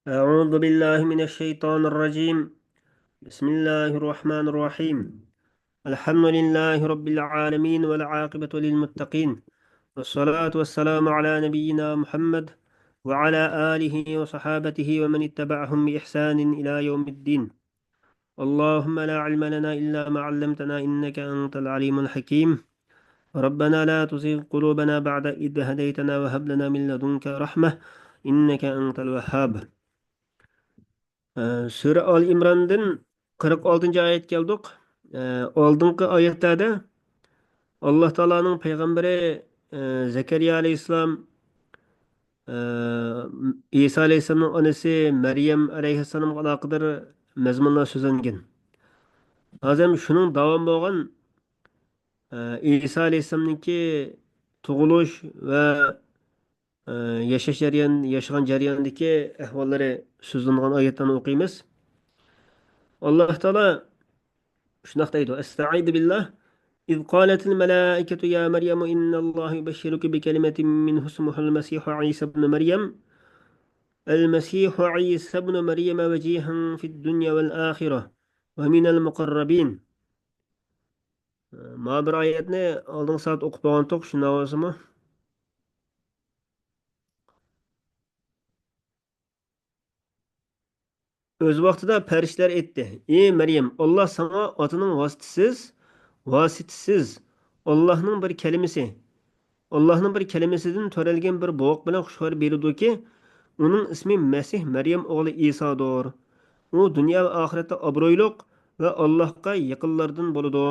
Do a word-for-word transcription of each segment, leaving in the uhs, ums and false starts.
أعوذ بالله من الشيطان الرجيم. بسم الله الرحمن الرحيم. الحمد لله رب العالمين والعاقبة للمتقين. والصلاة والسلام على نبينا محمد وعلى آله وصحابته ومن اتبعهم بإحسان إلى يوم الدين. اللهم لا علم لنا إلا ما علمتنا إنك أنت العليم الحكيم. ربنا لا تزغ قلوبنا بعد إذ هديتنا وهب لنا من لدنك رحمة إنك أنت الوهاب. ئە، سۈرە ئال ئىمراندىن قىرىق ئالتىنچى ئايەتكە كەلدۇق. ئە، ئالدىنقى ئايەتلەردە ئاللا تائالانىڭ پەيغەمبىرى، ئە، زەكەرىيا ئەلەيھىسسالام، ئە، ئىسا ئەلەيھىسسالامنىڭ ئانىسى مەريەم ئەلەيھىسسالامغا ئالاقىدار مەزمۇنلار سۆزلەنگەن. ھازىر شۇنىڭ داۋامى بولغان، ئە، ئىسا ئەلەيھىسسالامنىڭكى تۇغۇلۇش ۋە، ئە، ياشاش جەريان، ياشىغان جەريانىدىكى ئەھۋاللىرى سۆزلەنگەن ئايەتلەرنى ئوقۇيمىز. ئاللا تائالا شۇنداق دەيدۇ، ئەستەئىزۇ بىللا. إذ قالت الملائكة يا مريم إن الله يبشرك بكلمة منه اسمه المسيح عيسى ابن مريم. المسيح عيسى ابن مريم وجيها في الدنيا والآخرة ومن المقربين. ما بىر ئايەتنى ئالدىنقى سائەت ئوقۇپ بولغانتۇق، شۇنداق بولسىمۇ. ئۆز ۋاقتىدا پەرىشتىلەر ئېيتتى، ئى مەريەم، ئاللا ساڭا ئاتىنىڭ ۋاسىتىسىز، ۋاسىتىسىز، ئاللانىڭ بىر كەلىمىسى، ئاللانىڭ بىر كەلىمىسىدىن تۆرەلگەن بىر بوۋاق بىلەن خۇش خەۋەر بېرىدۇكى، ئۇنىڭ ئىسمى مەسىھ مەريەم ئوغلى ئىسادۇر. ئۇ دۇنيا ۋە ئاخىرەتتە ئابرۇيلۇق ۋە ئاللاھقا يېقىنلاردىن بولىدۇ.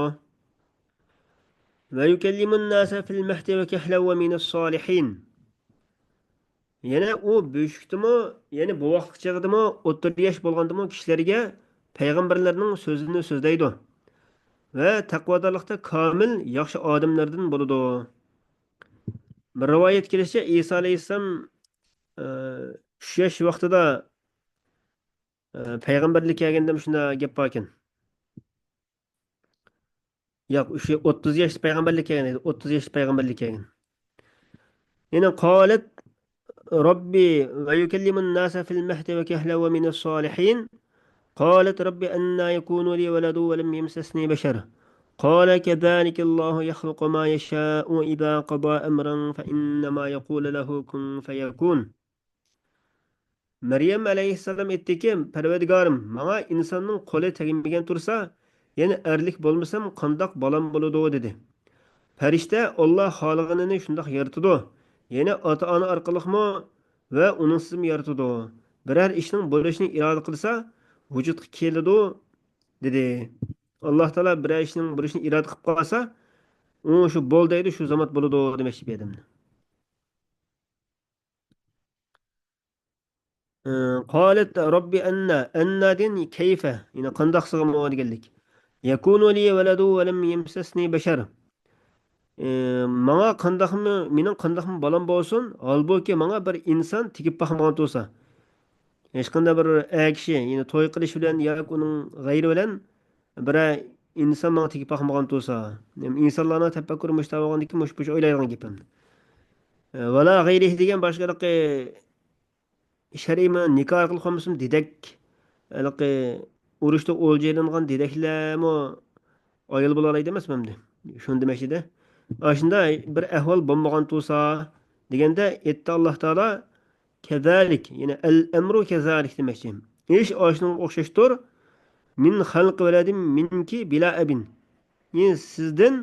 ويكلم الناس في المهد وكهلا ومن الصالحين. يەنە ئۇ بۆشۈكتىمۇ، يەنى بوۋاقلىق چېغىدىمۇ، ئوتتۇرا ياش بولغاندىمۇ كىشىلەرگە پەيغەمبەرلەرنىڭ سۆزىنى سۆزلەيدۇ ۋە تەقۋادارلىقتا كامىل ياخشى ئادەملەردىن بولىدۇ. بىر رىۋايەت كېلىشىچە، ئىسا ئەلەيھىسسالام، ئە، ئۈچ ياش ۋاقتىدا، ئە، پەيغەمبەرلىككە كەلگەندە مۇشۇنداق گەپ باركەن. ياق، ئۈچ، ئوتتۇز ياشتا پەيغەمبەرلىك كەلگەن ئىدى. ئوتتۇز ياشتا پەيغەمبەرلىك كەلگەن. يەنە قالت ربي ويكلم الناس في المهد وكهلا ومن الصالحين. قالت رب أنى يكون لي ولد ولم يمسسني بشر. قال كذلك الله يخلق ما يشاء إذا قضى أمرا فإنما يقول له كن فيكون. مەريەم ئەلەيھىسسالام ئېيتتىكى، پەرۋەردىگارىم، ماڭا ئىنساننىڭ قولى تەگمىگەن تۇرسا، يەنە ئەرلىك بولمىسام، قانداق بالام بولىدۇ؟ دېدى. پەرىشتە، ئاللا خالىغىنىنى شۇنداق يارىتىدۇ. يەنە ئاتا-ئانا ئارقىلىقمۇ ۋە ئۇنىڭسىزمۇ يارىتىدۇ. بىرەر ئىشنىڭ بولۇشىنى ئىرادە قىلسا، ۋۇجۇدقا كېلىدۇ، دېدى. ئاللا تائالا بىرەر ئىشنىڭ بولۇشىنى ئىرادە قىلىپ قالسا، ئۇ شۇ بول دەيدۇ، شۇ زامات بولىدۇ دېمەكچى بۇ يەردە. قالت رب أنى، ئەننادىن كەيفە، يەنى قانداقسىغىمۇ دېگەنلىك. يكون لي ولد ولم يمسسني بشر. ئى، ماڭا قانداقمۇ، مېنىڭ قانداقمۇ بالام بولسۇن، ھالبۇكى ماڭا بىر ئىنسان تېگىپ باقمىغان تۇرسا. ھېچقانداق بىر ئەر كىشى، يەنى توي قىلىش بىلەن ياكى ئۇنىڭ غەيرى بىلەن بىرەر ئىنسان ماڭا تېگىپ باقمىغان تۇرسا، ئىنسانلارنىڭ تەپەككۇرى مۇشۇنداق بولغاندىكىن، مۇشۇ، مۇشۇ ئويلايدىغان گېپىم. ۋالا غەيرىھ دېگەن باشقا ھېلىقى شەرئىي مانا نىكاھ ئارقىلىق بولمىسىمۇ دېدەك، ھېلىقى ئۇرۇشتا ئولجا ئېلىنغان دېدەكلەرمۇ ئايال بولالايدۇ ئەمەسمۇ ئەمدى؟ شۇنى دېمەكچىدە. ئاشۇنداق بىر ئەھۋال بولمىغان تۇرسا دېگەندە، ئېيتتى ئاللا تائالا، كذلك، يەنى الأمر كذلك دېمەكچى. ئىش ئاشۇنىڭغا ئوخشاشتۇر. من خلق ولد منك بلا أب. يەنى سىزدىن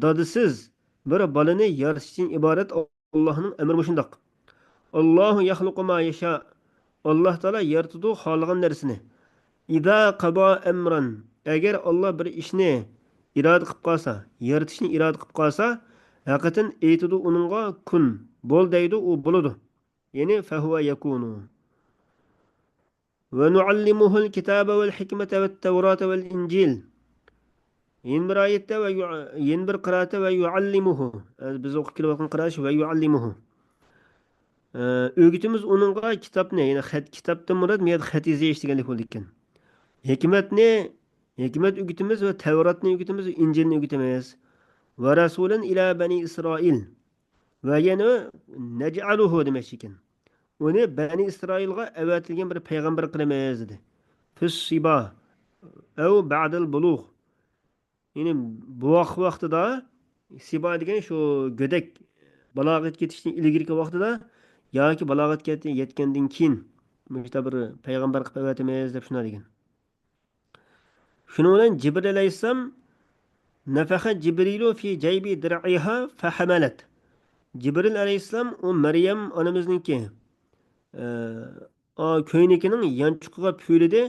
دادىسىز بىر بالىنى يارىتىشتىن ئىبارەت ئاللاھنىڭ ئەمرى مۇشۇنداق. الله يخلق ما يشاء. ئاللا تائالا يارىتىدۇ خالىغان نەرسىنى. إذا قضى أمرا. ئەگەر ئاللا بىر ئىشنى ئىرادە قىلىپ قالسا، يارىتىشنى ئىرادە قىلىپ قالسا، ھەقىقەتەن ئېيتىدۇ ئۇنىڭغا، كۇن، بول دەيدۇ، ئۇ بولىدۇ. يەنى فهو يكون. ونعلمه الكتاب والحكمة والتوراة والإنجيل. يەنە بىر ئايەتتە ۋە يۇ-، يەنە بىر قىرائەتتە ۋە يعلمه. بىز ئوقۇپ كېلىۋاتقان قىرائەت ۋە يعلمه. ئە، ئۆگىتىمىز ئۇنىڭغا كىتابنى، يەنى خەت، كىتابتىن مۇراد بۇ يەردە خەت يېزىش دېگەنلىك بولىدىكەن. ھېكمەتنى، ھېكمەت ئۆگىتىمىز ۋە تەۋراتنى ئۆگىتىمىز ۋە ئىنجىلنى ئۆگىتىمىز. ورسولا إلى بني إسرائيل. ۋە يەنە نەجئەلۇھۇ دېمەكچى ئىكەن. ئۇنى بەنى ئىسرائىلغا ئەۋەتىلگەن بىر پەيغەمبەر قىلىمىز، دېدى. فىس سىبا ئەۋ بەئدەل بۇلۇغ. يەنى بوۋاق ۋاقتىدا، سىبا دېگەن شۇ گۆدەك، بالاغەتكە يېتىشتىن ئىلگىرىكى ۋاقتىدا ياكى بالاغەتكە يەت-، يەتكەندىن كېيىن مۇشۇنداق بىر پەيغەمبەر قىلىپ ئەۋەتىمىز دەپ شۇنداق دېگەن. شۇنىڭ بىلەن جىبرىل ئەلەيھىسسالام، نەفەخە جىبرىلۇ فى جەيبى دىرئىھا فەھەمەلەت. جىبرىل ئەلەيھىسسالام ئۇ مەريەم ئانىمىزنىڭكى، ئە، ئا، كۆينىكىنىڭ يانچۇقىغا پۈۋلىدى.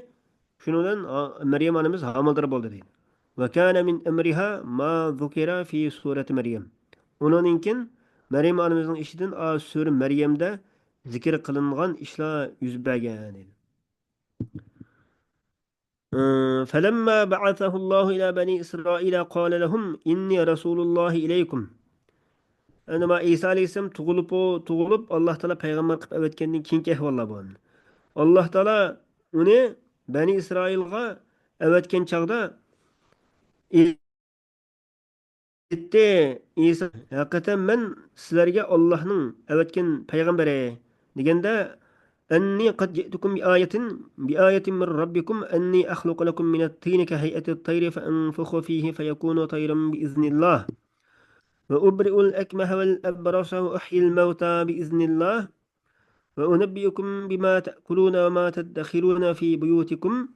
شۇنىڭ بىلەن، ئا، مەريەم ئانىمىز ھامىلىدار بولدى دەيدۇ. وكان من أمرها ما ذكر في سورة مريم. ئۇنىڭدىن كېيىن مەريەم ئانىمىزنىڭ ئىشىدىن، ئا، سۈرە مەريەمدە زىكىر قىلىنغان ئىشلار يۈز بەرگەن دەيدۇ. فلما بعثه الله إلى بني إسرائيل قال لهم إني رسول الله إليكم. ئەمدى مانا ئىسا ئەلەيھىسسالام تۇغۇلۇپ، تۇغۇلۇپ، ئاللا تائالا پەيغەمبەر قىلىپ ئەۋەتكەندىن كېيىنكى ئەھۋاللار بۇ. ئاللا تائالا ئۇنى بەنى ئىسرائىلغا ئەۋەتكەن چاغدا، ئېيتتى، ئىسا، ھەقىقەتەن مەن سىلەرگە ئاللاھنىڭ ئەۋەتكەن پەيغەمبىرى، دېگەندە، أني قد جئتكم بآية، بآية من ربكم أني أخلق لكم من الطين كهيئة الطير فأنفخ فيه فيكون طيرا بإذن الله وأبرئ الأكمه والأبرص وأحيي الموتى بإذن الله وأنبئكم بما تأكلون وما تدخرون في بيوتكم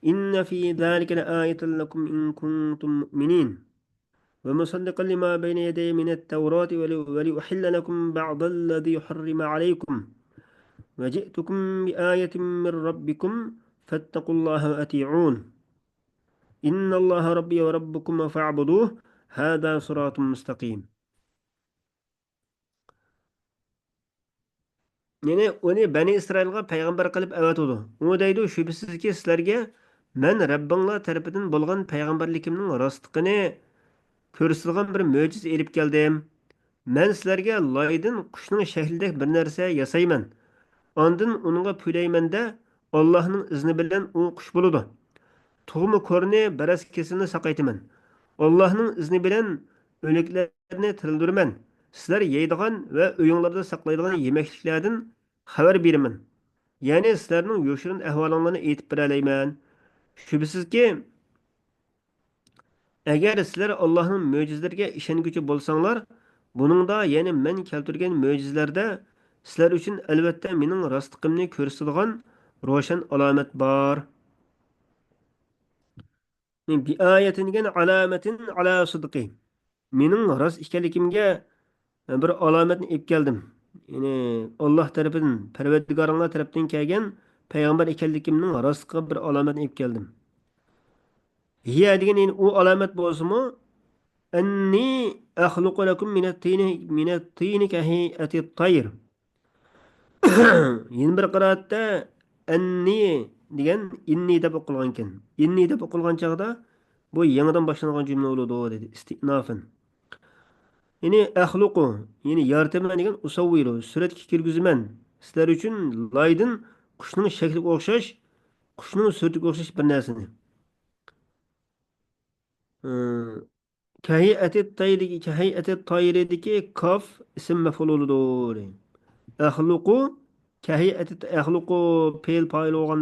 إن في ذلك لآية لكم إن كنتم مؤمنين. ومصدقا لما بين يدي من التوراة ول-، ولأحل لكم بعض الذي حرم عليكم وجئتكم بآية من ربكم فاتقوا الله وأطيعون. إن الله ربي وربكم فاعبدوه هذا صراط مستقيم. يەنى ئۇنى بەنى ئىسرائىلغا پەيغەمبەر قىلىپ ئەۋەتىدۇ. ئۇ دەيدۇ، شۈبھىسىزكى، سىلەرگە مەن رەببىڭلار تەرىپىدىن بولغان پەيغەمبەرلىكىمنىڭ راستلىقىنى كۆرسىتىدىغان بىر مۆجىزە ئېلىپ كەلدىم. مەن سىلەرگە لايدىن قۇشنىڭ شەكلىدەك بىر نەرسە ياسايمەن. ئاندىن ئۇنىڭغا پۈۋلەيمەن-دە، ئاللاھنىڭ ئىزنى بىلەن ئۇ قۇش بولىدۇ. تۇغما كورنى، بەرەس كېسىلىنى ساقايتىمەن. ئاللاھنىڭ ئىزنى بىلەن ئۆلۈكلەرنى تىرىلدۈرىمەن. سىلەر يەيدىغان ۋە ئۆيۈڭلاردا ساقلايدىغان يېمەكلىكلەردىن خەۋەر بېرىمەن. يەنى سىلەرنىڭ يوشۇرۇن ئەھۋالىڭلارنى ئېيتىپ بېرەلەيمەن. شۈبھىسىزكى، ئەگەر سىلەر ئاللاھنىڭ مۆجىزىلىرىگە ئىشەنگۈچى بولساڭلار، بۇنىڭدا، يەنى مەن كەلتۈرگەن مۆجىزىلەردە سىلەر ئۈچۈن ئەلۋەتتە مېنىڭ راستلىقىمنى كۆرسىتىدىغان روشەن ئالامەت بار. بىئايەتىن دېگەن ئالامەتىن ئالا سىدقى. مېنىڭ راست ئىكەنلىكىمگە بىر ئالامەتنى ئېلىپ كەلدىم. يەنى ئاللاھ تەرىپىدىن، پەرۋەردىگارىڭلار تەرىپىدىن كەلگەن پەيغەمبەر ئىكەنلىكىمنىڭ راستلىقىغا بىر ئالامەتنى ئېلىپ كەلدىم. ھىيە دېگەن، يەنى ئۇ ئالامەت بولسىمۇ، ئەننى ئەخلۇقۇ لەكۇم مىنەت تىينى، مىنەت تىينى كەھەيئەتىت تەير. يەنە بىر قىرائەتتە ئەننى دېگەن ئىننى دەپ ئوقۇلغان ئىكەن. ئىننى دەپ ئوقۇلغان چاغدا بۇ يېڭىدىن باشلانغان جۈملە بولىدۇ، دېدى، ئىستىئنافەن. يەنى ئەخلۇقۇ، يەنى يارىتىمەن دېگەن ئۇسەۋۋىرۇ، سۈرەتكە كىرگۈزىمەن. سىلەر ئۈچۈن لايدىن قۇشنىڭ شەكلىگە ئوخشاش، قۇشنىڭ سۈرىتىگە ئوخشاش بىر نەرسىنى. ئى، كەھەيئەتىت تەيرىدىكى، كەھەيئەتىت تەيرىدىكى كاف ئىسىم مەفئۇل بولىدۇ. ئەخلۇقۇ، كەھەيئەتىت ئەخلۇقۇ پېئىل پائىل بولغان،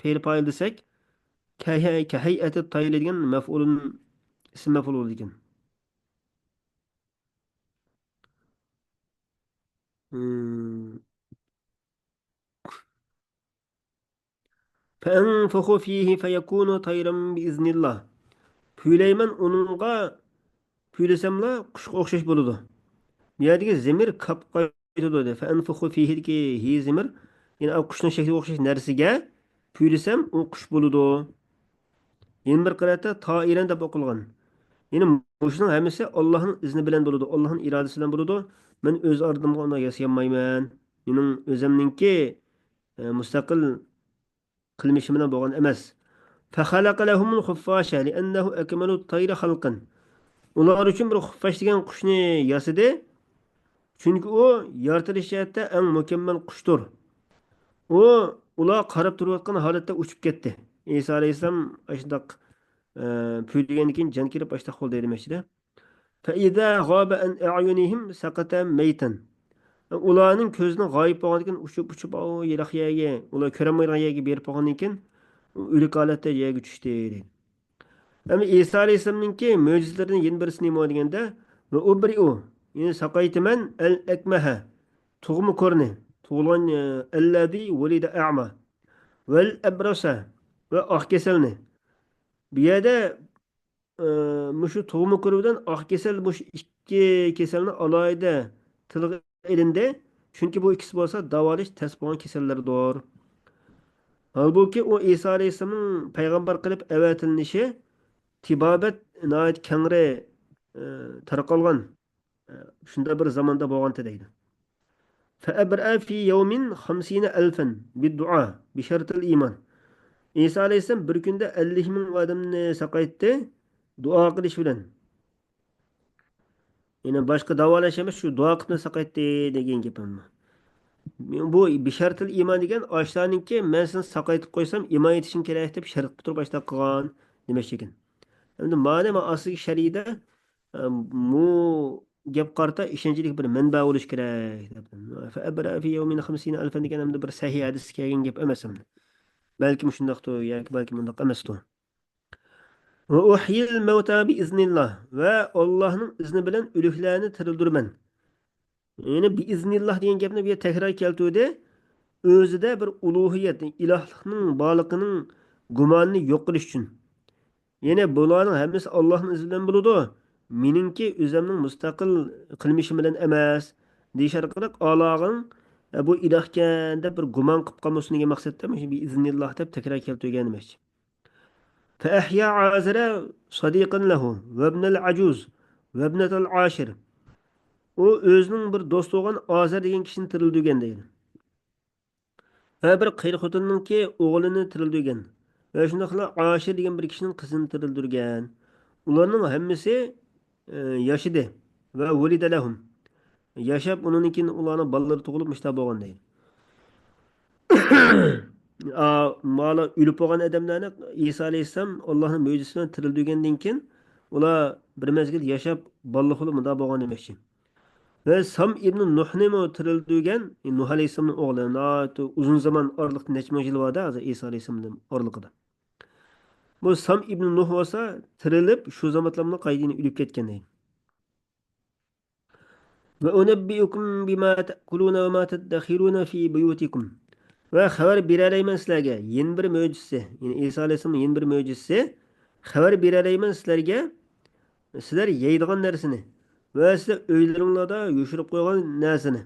پېئىل پائىل دېسەك، كەھەي-، كەھەيئەتىت تەيرى دېگەن مەفئۇلۇن، ئىسىم مەفئۇل بولىدىكەن. مم. فأنفخ فيه فيكون طيرا بإذن الله. پۈۋلەيمەن ئۇنىڭغا، پۈۋلىسەملا قۇشقا ئوخشاش بولىدۇ. بۇ يەردىكى زېمىر كاپقا قايتىدۇ دېدى. فأنفخ فيه دىكى ھى زېمىر، يەنى ئۇ قۇشنىڭ شەكلىگە ئوخشاش نەرسىگە پۈۋلىسەم ئۇ قۇش بولىدۇ. يەنە بىر قىرائەتتە تائىرەن دەپ ئوقۇلغان. يەنى مۇشۇنىڭ ھەممىسى ئاللاھنىڭ ئىزنى بىلەن بولىدۇ، ئاللاھنىڭ ئىرادىسى بىلەن بولىدۇ. مەن ئۆز ئارىدىمغا ئۇنداق ياسىيالمايمەن. مېنىڭ ئۆزۈمنىڭكى، ئە، مۇستەقىل قىلمىشىم بىلەن بولغان ئەمەس. فخلق لهم الخفاش لأنه أكمل الطير خلقا. ئۇلار ئۈچۈن بىر خۇففاش دېگەن قۇشنى ياسىدى. چۈنكى ئۇ يارىتىلىش جەھەتتە ئەڭ مۇكەممەل قۇشتۇر. ئۇ، ئۇلار قاراپ تۇرۇۋاتقان ھالەتتە ئۇچۇپ كەتتى. ئىسا ئەلەيھىسسالام ئاشۇنداق، ئە، پۈۋلىگەندىن كېيىن جان كىرىپ ئاشۇنداق بولدى دېمەكچىدە. فإذا غاب عن أعينهم سقط ميتا. ئۇلارنىڭ كۆزىدىن غايىب بولغاندىن كېيىن ئۇچۇپ، ئۇچۇپ، ئۇ يىراق يەرگە، ئۇلار كۆرەلمەيدىغان يەرگە بېرىپ بولغاندىن كېيىن ئۆلۈك ھالەتتە يەرگە چۈشتى، دەيدۇ. ئەمما ئىسا ئەلەيھىسسالامنىڭكى مۆجىزىلىرىدىن يەنە بىرسى نېمە دېگەندە، ۋە ئۇبرىئۇ، يەنى ساقايتىمەن، ئەل ئەكمەھە، تۇغما كورنى، تۇغۇلغان، ئەللەزى ۋۇلىدە ئەما، ۋەل ئەبراسە، ۋە ئاق كېسەلنى. بۇ يەردە، ئە، مۇشۇ تۇغما كور بىلەن ئاق كېسەل، مۇشۇ ئىككى كېسەلنى ئالاھىدە تىلغا ئېلىندى. چۈنكى بۇ ئىككىسى بولسا داۋالاش تەس بولغان كېسەللەردۇر. ھالبۇكى، ئۇ ئىسا ئەلەيھىسسالامنىڭ پەيغەمبەر قىلىپ ئەۋەتىلىشى تېبابەت ناھايىتى كەڭرى، ئە، تارقالغان، ئە، شۇنداق بىر زاماندا بولغانتى دەيدۇ. فأبرأ في يوم خمسين ألفا بالدعاء بشرط الإيمان. ئىسا ئەلەيھىسسالام بىر كۈندە ئەللىك مىڭ ئادەمنى ساقايتتى، دۇئا قىلىش بىلەن. يەنى باشقا داۋالاش ئەمەس، شۇ دۇئا قىلىپ ساقايتتى دېگەن گېپىم. بۇ بىشەرتىل ئىمان دېگەن ئاشۇلارنىڭكى، مەن سېنى ساقايتىپ قويسام، ئىمان ئېيتىشىڭ كېرەك دەپ شەرت قىلىپ تۇرۇپ ئاشۇنداق قىلغان دېمەكچىكەن. ئەمدى مانا، مانا ئاستىدىكى شەرھىدە، ئە، بۇ گەپ قارىتا ئىشەنچلىك بىر مەنبە بولۇش كېرەك دەپ. فأبرأ في يوم خمسين ألفا دېگەن ئەمدى بىر سەھىھ ھەدىستە كەلگەن گەپ ئەمەس ئەمدى. بەلكىم شۇنداقتۇر ياكى بەلكىم ئۇنداق ئەمەستۇر. ۋە ئۇھيىل مەۋتا بىئىزنىللا، ۋە ئاللاھنىڭ ئىزنى بىلەن ئۆلۈكلەرنى تىرىلدۈرىمەن. يەنى بىئىزنىللا دېگەن گەپنى بۇ يەردە تەكرار كەلتۈردى. ئۆزىدە بىر ئۇلۇھىيەت، ئىلاھلىقنىڭ بارلىقىنىڭ گۇمانىنى يوق قىلىش ئۈچۈن. يەنى بۇلارنىڭ ھەممىسى ئاللاھنىڭ ئىزنى بىلەن بولىدۇ. مېنىڭكى ئۆزەمنىڭ مۇستەقىل قىلمىشىم بىلەن ئەمەس، دېيىش ئارقىلىق ئالاغىڭ، ئە، بۇ ئىلاھكەن دەپ بىر گۇمان قىلىپ قالمىسۇن دېگەن مەقسەتتە مۇشۇ بىئىزنىللا دەپ تەكرار كەلتۈرگەن دېمەكچى. فأحيا عازر صديقا له وابن العجوز وابنة العاشر. ئۇ ئۆزىنىڭ بىر دوستى بولغان ئازەر دېگەن كىشىنى تىرىلدۈرگەن دەيدۇ. ۋە بىر قېرى خوتۇننىڭكى ئوغلىنى تىرىلدۈرگەن. ۋە شۇنداقلا ئاشىر دېگەن بىر كىشىنىڭ قىزىنى تىرىلدۈرگەن. ئۇلارنىڭ ھەممىسى، ئە، ياشىدى. ۋە ولد لهم. ياشاپ، ئۇنىڭدىن كېيىن ئۇلارنىڭ بالىلىرى تۇغۇلۇپ، مۇشۇنداق بولغان دەيدۇ. ئا، مانا ئۆلۈپ بولغان ئادەملەرنى ئىسا ئەلەيھىسسالام ئاللاھنىڭ مۆجىزىسى بىلەن تىرىلدۈرگەندىن كېيىن، ئۇلار بىر مەزگىل ياشاپ، بالىلىق بولۇپ، مۇنداق بولغان دېمەكچى. ۋە سام ئىبنى نۇھنىمۇ تىرىلدۈرگەن، نۇھ ئەلەيھىسسالامنىڭ ئوغلى، ناھايىتى ئۇزۇن زامان ئارىلىقتا، نەچچە مىڭ يىل بار-دە، ھازىر ئىسا ئەلەيھىسسالام بىلەن ئارىلىقىدا. بۇ سام ئىبنى نۇھ بولسا تىرىلىپ، شۇ زامانلاردا قايتا يەنە ئۆلۈپ كەتكەن دەيدۇ. وأنبئكم بما تأكلون وما تدخرون في بيوتكم. ۋە خەۋەر بېرەلەيمەن سىلەرگە يەنە بىر مۆجىزىسى، يەنى ئىسا ئەلەيھىسسالامنىڭ يەنە بىر مۆجىزىسى، خەۋەر بېرەلەيمەن سىلەرگە، سىلەر يەيدىغان نەرسىنى ۋە سىلەر ئۆيلىرىڭلاردا يوشۇرۇپ قويغان نەرسىنى.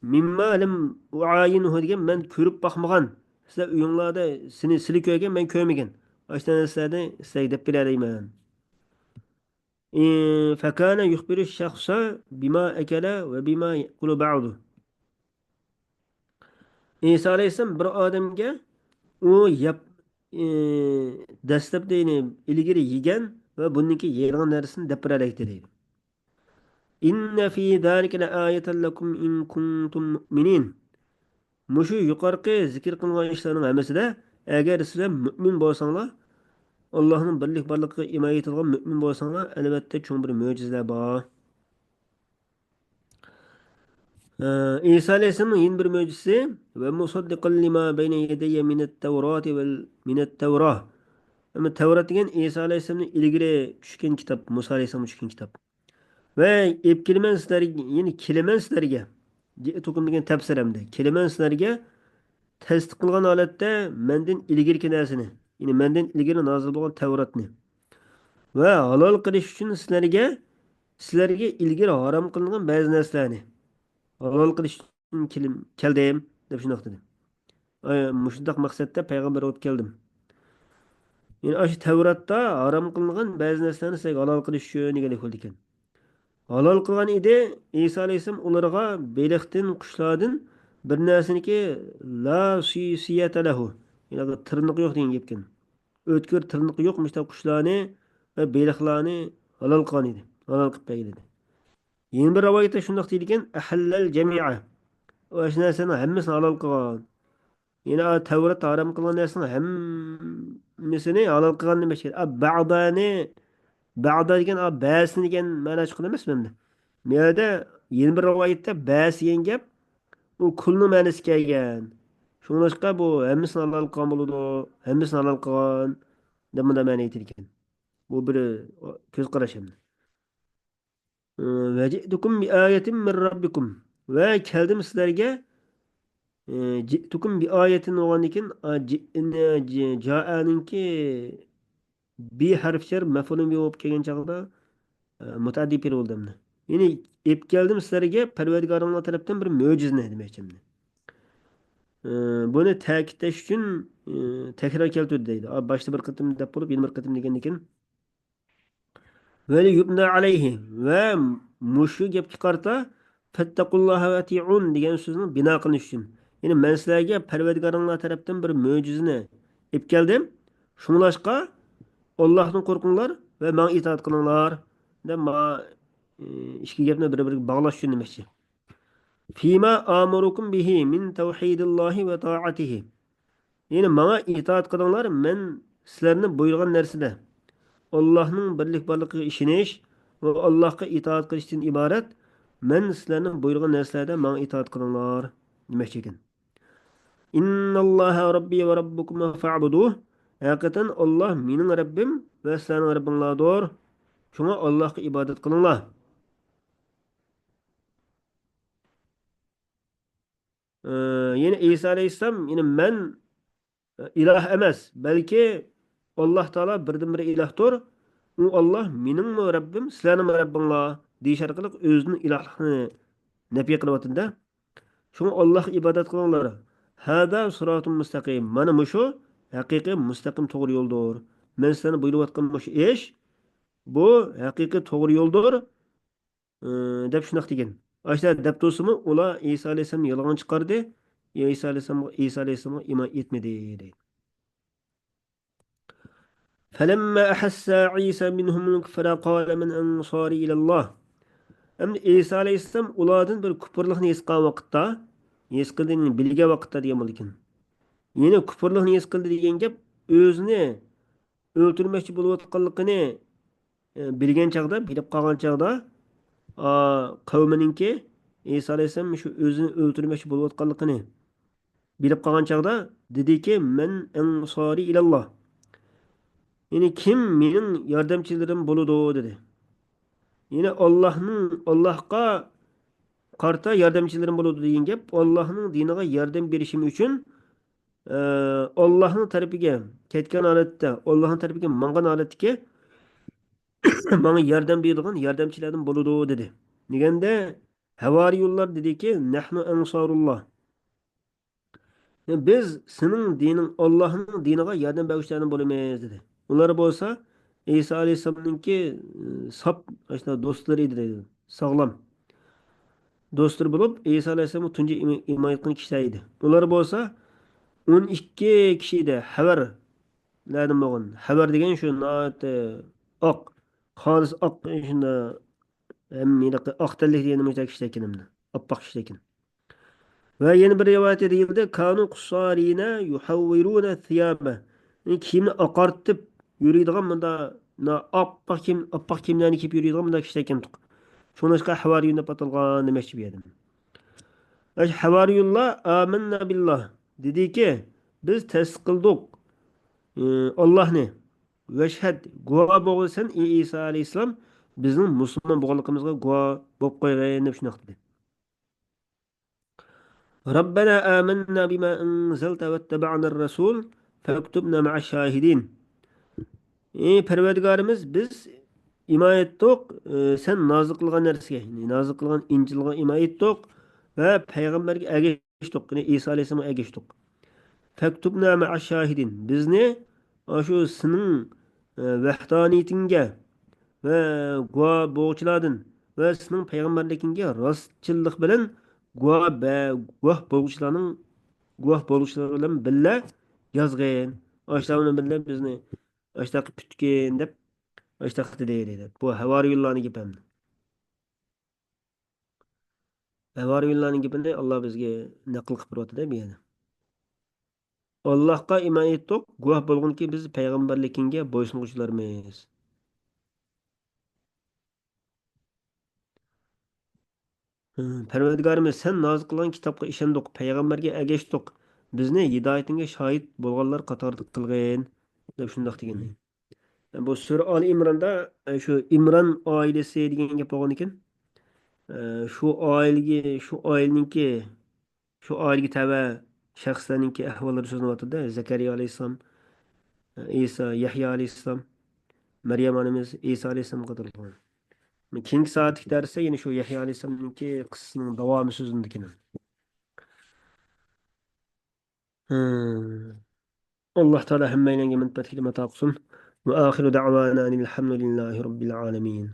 مما لم أعاينه دېگەن، مەن كۆرۈپ باقمىغان، سىلەر ئۆيۈڭلاردا سېنى، سىلى كۆرگەن، مەن كۆرمىگەن ئاشۇنداق نەرسىلەرنى سىلەرگە دەپ بېرەلەيمەن. ئى، فكان يخبر الشخص بما أكل وبما يأكل بعده. ئىسا ئەلەيھىسسالام بىر ئادەمگە ئۇ يەپ، ئى، دەسلەپتە، يەنى ئىلگىرى يېگەن ۋە بۇندىن كېيىن يەيدىغان نەرسىنى دەپ بېرەلەيتتى دەيدۇ. إن في ذلك لآية لكم إن كنتم مؤمنين. مۇشۇ يۇقىرىقى زىكىر قىلىنغان ئىشلارنىڭ ھەممىسىدە، ئەگەر سىلەر مۆمىن بولساڭلار، ئاللاھنىڭ بىرلىك بارلىقىغا ئىمان ئېيتىدىغان مۆمىن بولساڭلار، ئەلۋەتتە چوڭ بىر مۆجىزىلەر بار. ئە، ئىسا ئەلەيھىسسالامنىڭ يەنە بىر مۆجىزىسى، ومصدقا لما بين يدي من التوراة وال-، من التوراة. ئەمما تەۋرات دېگەن ئىسا ئەلەيھىسسالامدىن ئىلگىرى چۈشكەن كىتاب، مۇسا ئەلەيھىسسالامغا چۈشكەن كىتاب. ۋە ئېلىپ كېلىمەن سىلەرگە، يەنى كېلىمەن سىلەرگە. جىئتۇكۇم دېگەن تەپسىر ئەمدى. كېلىمەن سىلەرگە تەستىق قىلغان ھالەتتە مەندىن ئىلگىرىكى نەرسىنى، يەنى مەندىن ئىلگىرى نازىل بولغان تەۋراتنى. ۋە ھالال قىلىش ئۈچۈن سىلەرگە، سىلەرگە ئىلگىرى ھارام قىلىنغان بەزى نەرسىلەرنى ھالال قىلىش ئۈچۈن كېلىم-، كەلدىم، دەپ شۇنداق دېدى. ئاي، مۇشۇنداق مەقسەتتە پەيغەمبەر بولۇپ كەلدىم. يەنى ئاشۇ تەۋراتتا ھارام قىلىنغان بەزى نەرسىلەرنى سىلەرگە ھالال قىلىش ئۈچۈن دېگەندەك بولىدىكەن. ھالال قىلغان ئىدى. ئىسا ئەلەيھىسسالام ئۇلارغا بېلىقتىن، قۇشلاردىن بىر نەرسىنىكى لا سىسىيەتە لەھۇ، يەنى تىرنىقى يوق دېگەن گەپكەن. ئۆتكۈر تىرنىقى يوق مۇشۇنداق قۇشلارنى ۋە بېلىقلارنى ھالال قىلغان ئىدى. ھالال قىلىپ بەرگەن ئىدى. يەنە بىر رىۋايەتتە شۇنداق دېيىلگەن، ئەھەللەل جەمىئە. ئاشۇ نەرسىلەرنىڭ ھەممىسىنى ھالال قىلغان. يەنى تەۋراتتا ھارام قىلغان نەرسىنىڭ ھەممىسىنى ھالال قىلغان دېمەكچى. ئا، بەغدانى، بەغدا دېگەن، ئا، بەزىسىنى دېگەن مەنا چىقىدۇ ئەمەسمۇ ئەمدى؟ بۇ يەردە يەنە بىر رىۋايەتتە بەس دېگەن گەپ، ئۇ كۇلنىڭ مەنىسى كەلگەن. شۇڭلاشقا بۇ ھەممىسىنى ھالال قىلغان بولىدۇ، ھەممىسىنى ھالال قىلغان دەپ مۇنداق مەنە ئېيتىلگەن. بۇ بىر كۆز قاراش ئەمدى. ۋەجىئتۇكۇم بىئايەتىن مىن رەببىكۇم. ۋە كەلدىم سىلەرگە، ئى، جىئتۇكۇم بىئايەتىن بولغاندىن كېيىن، ئا، جىئنى، جى-، جائەنىڭكى بى ھەرپى جەر مەفئۇلۇن بى بولۇپ كەلگەن چاغدا، ئە، مۇتەئەددى پېئىل بولدى ئەمدى. يەنى ئېلىپ كەلدىم سىلەرگە پەرۋەردىگارىڭلار تەرەپتىن بىر مۆجىزىنى دېمەكچى ئەمدى. ئە، بۇنى تەكىتلەش ئۈچۈن، ئە، تەكرار كەلتۈردى دەيدۇ. ئا، باشتا بىر قېتىم دەپ بولۇپ، يەنە بىر قېتىم دېگەندىن كېيىن، ۋەلىيۇبنى ئەلەيھى، ۋە مۇشۇ گەپكە قارىتا، فەتتەقۇللاھە ۋە ئەتىئۇن دېگەن سۆزنىڭ بىنا قىلىنىشى ئۈچۈن. يەنى مەن سىلەرگە پەرۋەردىگارىڭلار تەرەپتىن بىر مۆجىزىنى ئېلىپ كەلدىم. شۇڭلاشقا، ئاللاھتىن قورقۇڭلار ۋە ماڭا ئىتائەت قىلىڭلار، دەپ ماڭا، ئى، ئىككى گەپنى بىر-بىرىگە باغلاش ئۈچۈن دېمەكچى. فىما ئامۇرۇكۇم بىھى مىن تەۋھىدىللاھى ۋە تائەتىھى. يەنى ماڭا ئىتائەت قىلىڭلار، مەن سىلەرنى بۇيرۇغان نەرسىدە، ئاللاھنىڭ بىرلىك بارلىقىغا ئىشىنىش ۋە ئاللاھقا ئىتائەت قىلىشتىن ئىبارەت، مەن سىلەرنى بۇيرۇغان نەرسىلەردە ماڭا ئىتائەت قىلىڭلار دېمەكچى ئىكەن. ئىنناللاھە رەببى ۋە رەببۇكۇم فەئبۇدۇھ. ھەقىقەتەن ئاللاھ مېنىڭ رەببىم ۋە سىلەرنىڭ رەببىڭلاردۇر. شۇڭا ئاللاھقا ئىبادەت قىلىڭلار. ئى، يەنى ئەيسا ئەلەيھىسسالام، يەنى مەن ئىلاھ ئەمەس، بەلكى ئاللاھ تائالا بىردىنبىر ئىلاھتۇر. ئۇ ئاللاھ مېنىڭمۇ رەببىم، سىلەرنىڭمۇ رەببىڭلار دېيىش ئارقىلىق ئۆزىنىڭ ئىلاھلىقىنى نەپى قىلىۋاتىدۇ-دە. شۇڭا ئاللاھقا ئىبادەت قىلىڭلار. ھازا سىراتۇن مۇستەقىم. مانا مۇشۇ ھەقىقىي مۇستەقىم توغرا يولدۇر. مەن سىلەرنى بۇيرۇۋاتقان مۇشۇ ئىش، بۇ ھەقىقىي توغرا يولدۇر. ئى، دەپ شۇنداق دېگەن. ئاشۇنداق دەپ تۇرسىمۇ، ئۇلار ئەيسا ئەلەيھىسسالامنى يالغان چىقاردى. ئەيسا ئەلەيھىسسالامغا، ئەيسا ئەلەيھىسسالامغا ئىمان ئېيتمىدى، دەيدۇ. فەلەممە ئەھەسسە ئىسا مىنھۇمۇل كۇفرە قالە مەن ئەنسارى ئىلەللاھ. ئەمدى ئەيسا ئەلەيھىسسالام ئۇلاردىن بىر كۇپۇرلۇقنى ھېس قىلغان ۋاقىتتا، ھېس قىلدى، بىلگەن ۋاقىتتا دېگەن بولىدىكەن. يەنى كۇپۇرلۇقنى ھېس قىلدى دېگەن گەپ، ئۆزىنى ئۆلتۈرمەكچى بولۇۋاتقانلىقىنى، ئە، بىلگەن چاغدا، بىلىپ قالغان چاغدا، ئا، قەۋمىنىڭكى ئەيسا ئەلەيھىسسالام شۇ ئۆزىنى ئۆلتۈرمەكچى بولۇۋاتقانلىقىنى بىلىپ قالغان چاغدا دېدىكى، مەن ئەنسارى ئىلەللاھ. يەنى كىم مېنىڭ ياردەمچىلىرىم بولىدۇ دېدى. يەنى ئاللاھنىڭ، ئاللاھقا قارىتا ياردەمچىلىرىم بولىدۇ دېگەن گەپ، ئاللاھنىڭ دىنىغا ياردەم بېرىشىم ئۈچۈن، ئە، ئاللاھنىڭ تەرىپىگە كەتكەن ھالەتتە، ئاللاھنىڭ تەرىپىگە ماڭغان ھالەتتىكى ماڭا ياردەم بېرىدىغان ياردەمچىلەردىن بولىدۇ دېدى. دېگەندە، ھەۋارىيۇنلار دېدىكى، نەھنۇ ئەنسارۇللاھ. بىز سېنىڭ دىنىڭ، ئاللاھنىڭ دىنىغا ياردەم بەرگۈچىلەردىن بولىمىز، دېدى. ئۇلار بولسا ئەيسا ئەلەيھىسسالامنىڭكى، ئى، ساپ، ئاشۇنداق دوستلىرى ئىدى، دەيدۇ. ساغلام دوستلىرى بولۇپ، ئەيسا ئەلەيھىسسالامغا تۇنجى ئىم-، ئىمان ئېيتقان كىشىلەر ئىدى. ئۇلار بولسا ئون ئىككى كىشى ئىدى، ھەۋەرلەردىن بولغان. ھەۋەر دېگەن شۇ ناھايىتى ئاق، خالىس ئاق، شۇنداق ھەم ھېلىقى ئاق تەنلىك دېگەننى مۇشۇنداق كىشىلەر ئىكەن ئەمدى. ئاپئاق كىشىلەر ئىكەن. ۋە يەنە بىر رىۋايەتتە دېيىلدى، كانۇ قۇسسارىنە يۇھەۋۋىرۇنە سىيابە. يەنى كىيىمنى ئاقارتىپ يۈرىدىغان مۇنداق، مۇنداق ئاپئاق كىيىم، ئاپئاق كىيىملەرنى كىيىپ يۈرىدىغان مۇنداق كىشىلەر ئىكەن. شۇڭلاشقا ھەۋارىيۇن دەپ ئاتالغان دېمەكچى بۇ يەردە. ئاشۇ ھەۋارىيۇنلار، ئامەننا بىللاھ، دېدىكى، بىز تەسدىق قىلدۇق، ئى، ئاللاھنى. ۋەشھەد، گۇۋاھ بولغىن سەن، ئى ئەيسا ئەلەيھىسسالام، بىزنىڭ مۇسۇلمان بولغانلىقىمىزغا گۇۋاھ بولۇپ قويغىن، دەپ شۇنداق دېدى. ربنا آمنا بما أنزلت واتبعنا الرسول فاكتبنا مع الشاهدين. ئى پەرۋەردىگارىمىز، بىز ئىمان ئېيتتۇق، ئى، سەن نازىل قىلغان نەرسىگە، يەنى نازىل قىلغان ئىنجىلغا ئىمان ئېيتتۇق ۋە پەيغەمبەرگە ئەگەشتۇق، يەنى ئىسا ئەلەيھىسسالامغا ئەگەشتۇق. فاكتبنا مع الشاهدين. بىزنى ئاشۇ سېنىڭ، ئە، ۋەھدانىيىتىڭگە ۋە گۇۋاھ بولغۇچىلاردىن ۋە سېنىڭ پەيغەمبەرلىكىڭگە راستچىللىق بىلەن گۇۋاھ بە-، گۇۋاھ بولغۇچىلارنىڭ، گۇۋاھ بولغۇچىلار بىلەن بىللە يازغىن. ئاشۇلار بىلەن بىللە بىزنى ئاشۇنداق قىلىپ پۈتكىن دەپ، ئاشۇنداق دېدى، دېدى. بۇ ھەۋارىيۇنلارنىڭ گېپى ئەمدى. ھەۋارىيۇنلارنىڭ گېپىنى ئاللا بىزگە نەقىل قىلىپ بېرىۋاتىدۇ بۇ يەردە. ئاللاھقا ئىمان ئېيتتۇق، گۇۋاھ بولغىنكى، بىز پەيغەمبەرلىكىڭگە بويسۇنغۇچىلارمىز. پەرۋەردىگارىمىز، سەن نازىل قىلغان كىتابقا ئىشەندۇق، پەيغەمبەرگە ئەگەشتۇق، بىزنى ھىدايىتىڭگە شاھىت بولغانلار قاتارىدا قىلغىن، دەپ شۇنداق دېگەن. بۇ سۈرە ئالى ئىمراندا، ئە، شۇ ئىمران ئائىلىسى دېگەن گەپ بولغان ئىكەن. ئە، شۇ ئائىلىگە، شۇ ئائىلىنىڭكى، شۇ ئائىلىگە تەۋە شەخسلەرنىڭكى ئەھۋاللىرى سۆزلىنىۋاتىدۇ. زەكەرىيا ئەلەيھىسسالام، ئىسا، يەھيا ئەلەيھىسسالام، مەريەم ئانىمىز، ئىسا ئەلەيھىسسالام قاتارلىقلار. كېيىنكى سائەتلىك دەرستە يەنە شۇ يەھيا ئەلەيھىسسالامنىڭكى قىسسىسىنىڭ داۋامى سۆزلىنىدىكەن. ئاللاھ تائالا ھەممەيلەنگە مەنپەئەتلىك ئىلىم ئاتا قىلسۇن. وآخر دعوانا أن الحمد لله رب العالمين.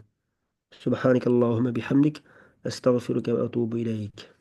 سبحانك اللهم بحمدك، أستغفرك وأتوب إليك.